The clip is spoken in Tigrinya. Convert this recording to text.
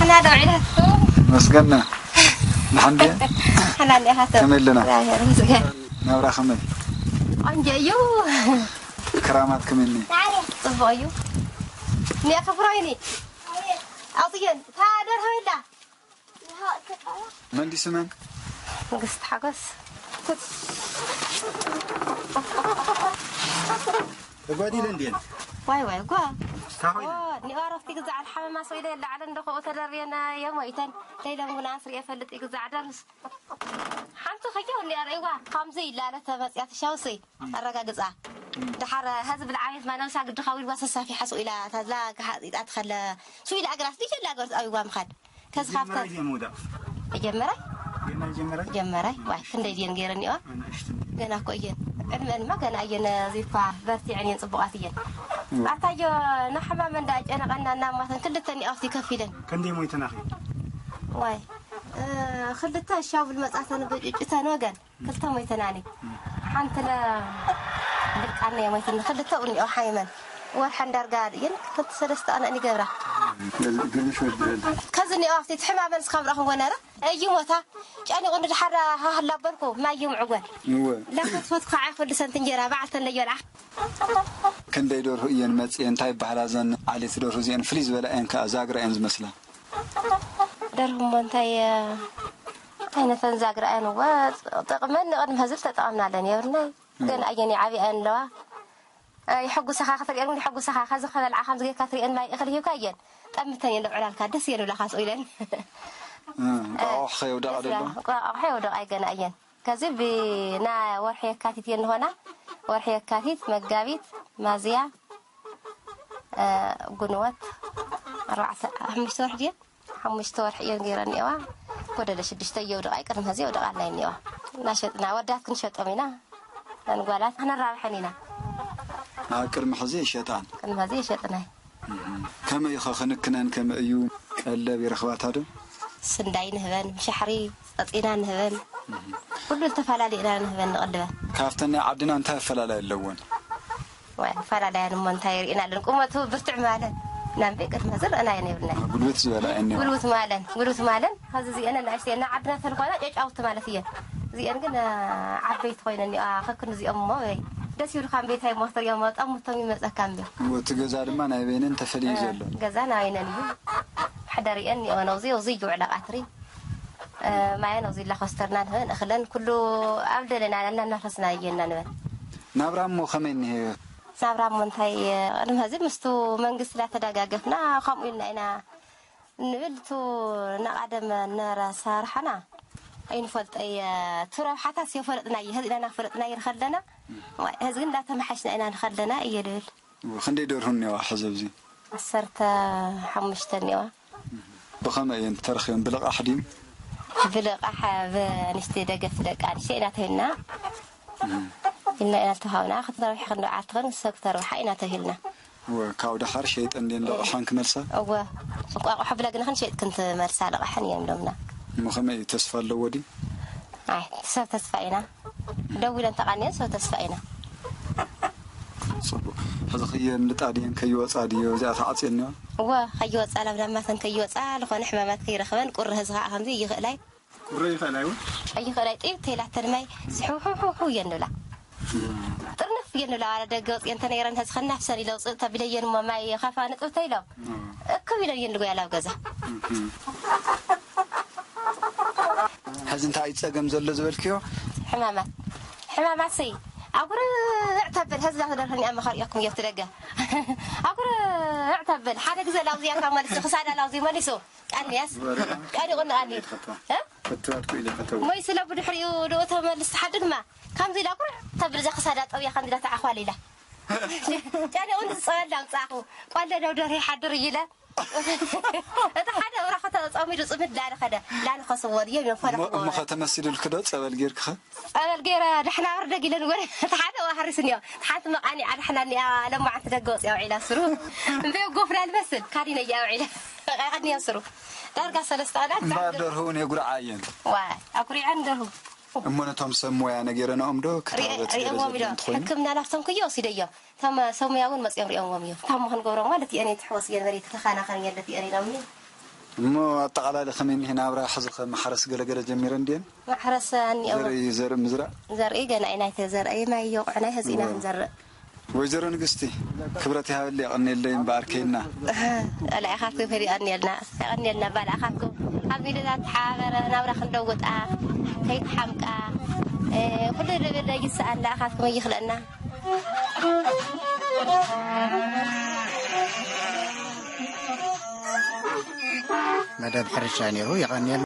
ና ደው ኢላቶ። መስገና። ንሓንዴ። ሓላል ኢኻ ቶ። ከመይ ኣለና? እግዚኣብሔር ይመስገን። ናብራ ከመይ? ቆንጆ እዩ። ክራማት ከመይ እኒ? ጽቡቕ እዩ። እኒኣ ከፍሮ ይኒ። ኣውጥየን። እታ ደርሆ የላ። መንዲ ስመን? ንግስቲ ሓጎስ። ተጓዲለ እንዴ? ዋይ ዋይ ጓ። ታሆይ። ኦ፣ ኒኦ ረፍቲ ግዛዕ ሓመማ ሰው ኢለ ላዕለ እንደኸኡ ተደርብየና የሞይተን። ለይለም ጉና ኣስር የፈልጥ ይግዛዕ ደርስ። ሓንቲ ኸየው እንዲ ኣርእዋ፣ ከምዚ ይላለ ተመጽያ ትሻውሲ። ኣረጋግጻ። ደሓር ህዝቢ ልዓቤት ማነውሳ ግድኻዊ ኢልዋ ሰሳፊ ሓስኡ ኢላ ታዝላ ክሓ-፣ ኢጣት ኸለ፣ ሱ ኢላ ኣገራስ ዲጀ ላገርት ኣዊዋ ምኻድ። ከዚ ካብተ ጀመራይ ዲየ መውዳቕ? ጀመራይ? ገና ጀመራይ? ጀመራይ? ዋይ፣ ክንደይ ድየን ገይረን እኒዋ? ኣናእሽቱ። ገና እኮ እየን። ዕድመንማ ገና እየን፣ እዚ እኳ በርቲዐን እየን፣ ጽቡቓት እየን። እዋ። ኣታዮ፣ ንሓማመ እንዳ ጨነቐና እናማተን ክልተ እኒኣ ኣብቲ ከፊለን። ክንደይ ሞይተናኺ? ዋይ፣ እ፣ ክልተ ሻው ብል መጻተን ብጭጭተን ወገን። ክልተ ሞይተናኒ። ሓንቲ ለ ብልቃና እየ ሞይተኒ። ክልተ እኒኦ ሓይመን። ወርሐን ዳርጋ እየን ክልተ ሰለስተ ቀን እኒ ገብራ። ግልሽ ወዲ። ከዚ እኒኦ ኣብቲ ትሕማመን እስካብ ረኣኹም ወነረ። እዩ ሞታ። ጨኒቑ ንድሓር ሃህላ በልኩ። ማይ እዩ ምዕወል። እወ። ላኮት ፎት ከዓ ይኹሉ ሰንት እንጀራ በዓልተን ለየልዓ። ክንደይ ደርሁ እየን መጽኤን? እንታይ ይበሃላ እዘን ዓሌት ደርሁ እዚአን? ፍልይ ዝበላ እየን ከኣ ዛግራ እየን ዝመስላ። ደርሁ እሞ እንታይ፣ እ፣ ዓይነተን ዛግራ እየን እወ። ጠቕመን ንቕድሚ ህዝብ ተጠቐምናለን የብልናይ። እም። ግን ኣየን ይዓብያ እየን ኣለዋ። እ፣ ይሕጉስኻ ክትሪአን እውን ይሕጉስኻ። ከዚ ከበልዓ ከምዚ ጌርካ ትሪአን ማይ እኽሊ ሂብካ እየን። ጠምተን እየን ደብዕላልካ ደስ እየን ብላኻ ስቕ ኢለን። እ፣ እንቋቑሖ ከየውደቓ ደሎ? እንቋቑሖ የውደቓ ገና እየን። ከዚ ብና ወርሒ የካቲት እየን ዝኾና። ወርሒ የካቲት፣ መጋቢት፣ ማዝያ፣ እ፣ ጉንወት፣ ኣርባዕተ፣ ሓሙሽተ ወርሒ ድየን? ሓሙሽተ ወርሒ እየን ገይረን እኒአዋ። ጎደለ ሽዱሽተ እየውድቓ፣ ቅድሚ ሕዚ የውድቓልና እኒአዋ። እናሸጥና፣ ወዳት ክንሸጦም ኢና። ነን ጓላት ከነራብሐን ኢና። ኣብ ቅድሚ ሕዚ ይሸጣን? ቅድሚ ሕዚ ይሸጥናይ። እም። ከመይ ኢኸ ክንክነን ከመይ እዩ? ቀለብ ይረኽባታ ዶ? ስንዳይ ንህበን፣ ምሻሕሪ፣ ጸጺና ንህበን። እም። ኩሉ ዝተፈላለየ ኢና ንህበን ንቐልበን። ካብተን ናይ ዓድና እንታይ ኣፈላላይ ኣለወን? ዋይ፣ ኣፈላላያን እሞ እንታይ ርኢና ኣለን? ቁመቱ ብርትዕ ማለት ናምቤ ቅድመ ዝረአናየን የብልናይ። ጉልበት ዝበላ እየን እኒኦ። ጉልብት ማለን፣ ጉልብት ማለን፣ ኸዚ እዚአን ኣናእሽተይ እና ዓድና ተልኳና ጨጫውቲ ማለት እየን። እዚአን ግን፣ አ፣ ዓበይቲ ኮይነን እኒኦ፣ አ፣ ከክን እዚኦም እሞ ወይ ደስ ይብልካ እምቤታይ ሞተር እዮም፣ ጠሙቶም ይመጸካ እምቤ። እዎ፣ እቲ ገዛ ድማ ናይ በይነን ተፈልዩ እ፣ ዘሎ። ገዛ ናይ በይነን እዩ። ሕደሪአን እኒኦ፣ ነውዚ፣ ውዚ ይውዕላ ቃትሪ። እ፣ ማየን ነውዚ ኢላ ኮስተርና ንህበን፣ እኽለን ኩሉ ኣብ ደለና እናናፈስና እየና ንበል። ናብራ እሞ ከመይ እኒሄ? ናብራ እሞ እንታይ፣ ቅድሚ ሕዚ ምስቱ መንግስቲ እንዳተደጋገፍና ከምኡ ኢልና ኢና ንብል። እቱ ንቐደም ነበረ ኣሰራርሓና ኣይንፈልጦ እየ። እቱ ረብሓታስ የፈለጥና እየ። ሕዚ ኢና እናፈለጥና እየ ንኸለና። ዋይ፣ ሕዚ ግን እንዳተመሓሽና ኢና ንኸለና እየ ልብል። እወ፣ ክንደይ ደርሁ እኒዋ ሕዚ ኣብዚ? ዓሰርተ ሓሙሽተ እኒዋ። ብኸመይ እየን ተረኺበን? ብልቓሕ ድዩ? ብልቓሕ፣ ብንሽተይ ደገፍቲ ደቂ ኣንሽተይ ኢና ተሂልና። እም። ኢልና ኢና ዝተውሃብና። ክትረብሒ ክንዲ ዓርትኽን ሰብ ክተርብሓ ኢና ተሂልና። እወ፣ ካብኡ ደሓር ሸይጠን ድየን እየ። ልቓሕን ክመልሳ? እወ፣ እንቋቑሖ ብለግንኽን ሸይጥክን ትመልሳ ልቓሕን እየን ኢሎምና። እሞ ከመይ እዩ? ተስፋ ኣለዎ ድዩ? ኣይ፣ ሰብ ተስፋ ኢና። ደዊለን ተቓንየን ሰብ ተስፋ ኢና። ጽቡቕ። ሕዚ ኸየምልጣ ድየን ከይወጻ ድዮ እዚኣ ተዓጽየን እኒዋ? እወ፣ ከይወጻ፣ ላብ ዳማተን ከይወጻ፣ ዝኾነ ሕማማት ከይረኽበን፣ ቁሪ ሕዚ ኸኣ ከምዚ ይኽእላይ። ቁሪ ይኽእላይ እውን? ኣይኽእላይ፣ ጢብ ተይላተን ማይ ዝሕውሕውሕው እየን ንብላ። እም። ጥርንፍ እየን ንብላ፣ ዋላ ደገ ወጽየን ተነይረን ሕዚ ኸናፍሰን ኢለ ውጽእ ተቢለየን እሞ ማይ ኸፋ ንጥብተ ኢሎም። እም። እክብ ኢለን እየን ንጎያ ላብ ገዛ። እም። ሕዚ እንታይ እዩ ጸገም ዘሎ ዝበልክዮ? ሕማማት። ሕማማት ሰይ። ኣጉርዕ ተብል፣ ሕዚ ዛተደርኸኒ ኣብ መኸር እያኩም እየብቲ ደገ። ኣጉርዕ ተብል፣ ሓደ ግዜ ላውዚ ያካ መሊሱ፣ ክሳዳ ላውዚ መሊሱ። ቀንያስ። ወረ። ቀዲቑ ንኣኒ። ፈትዋ። እ? ፈትዋት ኩ ኢለ ፈተው። ሞይ ስለ ብድሕሪኡ ድኡ ተመልስ ትሓድግማ። ከምዚ ኢላ ኣጉርዕ ተብል፣ እዛ ክሳዳ ጠውያ ከምዚ ኢላ ተዓኳል ኢላ። ቀዲቑ ንዝጸበል ኣምጻኹ። ቆለ ደው ደርሂ ሓድር እይለ። እቲ ሓደ እብራኸ ተጸሚዱ ጽምድ ላለ ኸደ። ላለ ኸስዎ ድየ፣ እሞ፣ ፈለኽዎ። እሞ ኸተመሲሉልክ ዶ ጸበል ጌርክኸ? ጸበል ገይረ ዳሕና ወርደግ ኢለን ወረ። እቲ ሓደ ዋሃሪስ እኒኦ። እቲ ሓንቲ መቃኒዓ ዳሕና እኒኣ፣ ለማዓንቲ ደገ ወፂኣ ውዒላ ስሩ። እምበይ ጎፍና ልመስል፣ ካዲነ እያ ውዒላ። ቀቐድንዮ ስሩ። ዳርጋ ሰለስተ ቀዳት እምበኣር ደርሁ እውን የጉርዓ እየን። ዋይ፣ ኣጉሪዐን ደርሁ። እሞ ነቶም ሰብ ሞያ ነጊረናኦም ዶ? ሪኤ-፣ ክታበት ገለ ሪኤዎም ኢሎ። ዘድልዮም እንተኾይኑ? ሕክምና ናብቶም ክዮ ወሲደዮ። እቶም ሰብ ሞያ እውን መፂኦም ሪኦምዎም እዮም። ታሞ ክንገብሮም ማለት እየን፣ ትሕወስ እየን፣ መሬት ተኻናኸን እየን፣ ለቲ እየን ኢሎምኒ። እሞ ኣጠቓላሊ ከመይ እኒሄ ናብራ? ሕዚ ከ ማሕረስ ገለገለ ጀሚረ እንድየን? ማሕረስ ኣኒኦ። ዘርኢ፣ ዘርኢ ምዝራእ? ዘርኢ ገና እዩ፣ ናይተ ዘርኢ ማይ የቑዕና፣ ህፂና ክንዘርእ። ወይዘሮ ንግስቲ፣ ክብረት ይሃበሊ፣ የቐንየለይ እምበኣር ከይድና። ኣላኢኻትኩም ይኸዲ፣ የቐንየልና፣ የቐንየልና። ባላእኻትኩም ኣብ ሚድያ ተሓባበረ ናብራ ክንለውጣ፣ ከይትሓምቃ፣ እ፣ ኩሉ ድብል ይስኣን፣ ላእኻትኩም ይኽለና። መደብ ሕርሻ ነይሩ፣ የቐንየልና።